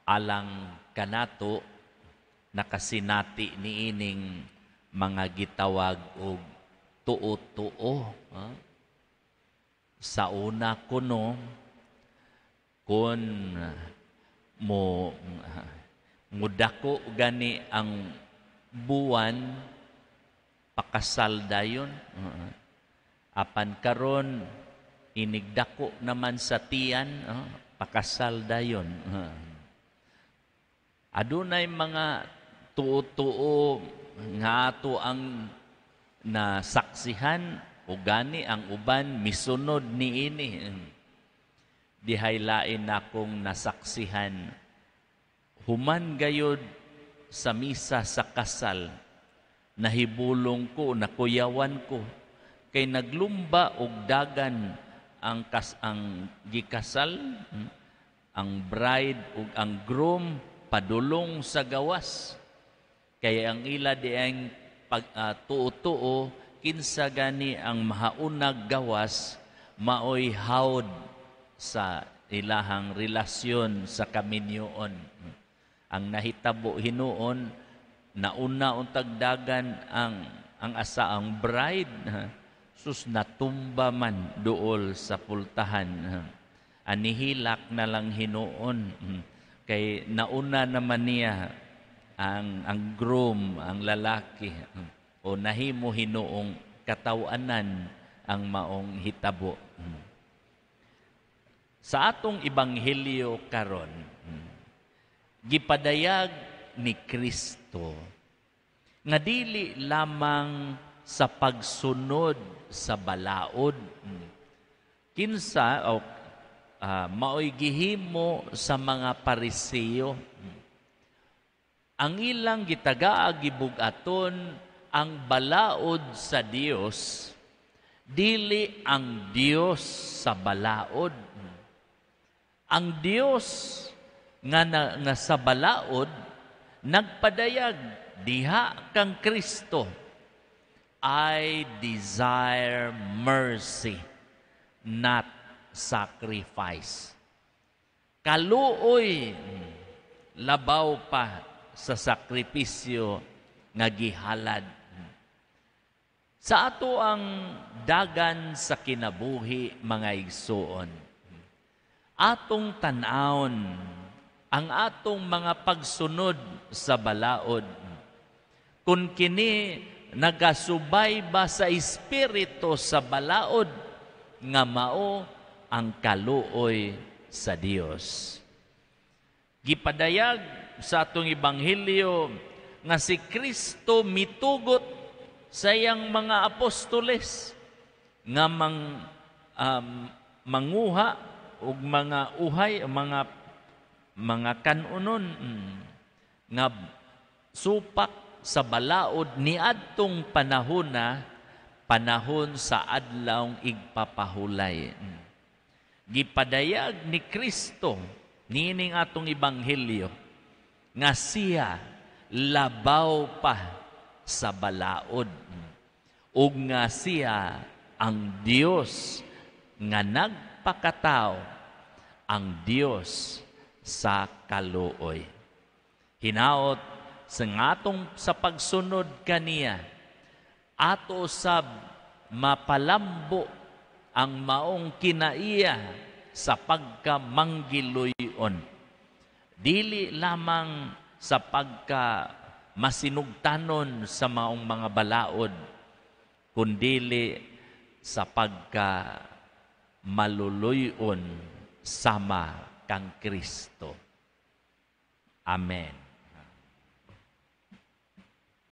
Alang kanato nakasinati niining mga gitawag og tuo-tuo. Ha? Sa una kuno, kung mo mudako gani ang buwan, pakasal dayon. Apan karon, inigdako naman sa tiyan, pakasal dayon. Adunay mga tuo-tuo nga ato ang nasaksihan o gani ang uban misunod niini. Dihay lain nakong nasaksihan, human gayod sa misa sa kasal, nahibulong ko, nakuyawan ko kay naglumba og dagan ang gikasal, ang bride ug ang groom, padulong sa gawas, kay ang ila diang pag tuo-tuo, kinsa gani ang mahaunag gawas, maoy hawd sa ilahang relasyon sa kaminyoon. Ang nahitabo hinuon, nauna untag dagan ang bride. Sus, natumba man duol sa pultahan. Anihilak na lang hinuon kay nauna naman niya ang groom, ang lalaki, o nahimo hinuong katawanan ang maong hitabo. Sa atong ebanghelyo karon, gipadayag ni Kristo nga dili lamang sa pagsunod sa balaod kinsa o maoy gihimo sa mga Pariseo. Ang ilang gitagaa, gibug-aton ang balaod sa Dios, dili ang Dios sa balaod. Ang Dios nga sa balaod nagpadayag diha kang Kristo. "I desire mercy, not sacrifice." Kaluoy labaw pa sa sakripisyo nga gihalad. Sa ato ang dagan sa kinabuhi, mga igsuon, atong tan-awon ang atong mga pagsunod sa balaod, kung kini nagasubay ba sa espiritu sa balaod nga mao ang kaluoy sa Dios. Gipadayag sa atong ebanghelyo nga si Kristo mitugot sa iyang mga apostoles nga manguha og mga uhay, mga kanunon nga supak sa balaod niadtong panahona, panahon sa Adlawng Igpapahulay. Gipadayag ni Kristo niining atong ebanghelyo nga siya labaw pa sa balaod ug nga siya ang Dios nga nagpakatao, ang Dios sa kaluoy. Hinaot sa ngatong sa pagsunod kaniya, ato sab mapalambo ang maong kinaiya sa pagkamanggiluyon. Dili lamang sa pagka masinugtanon sa maong mga balaod, kundili sa pagka maluluyon sama kang Kristo. Amen.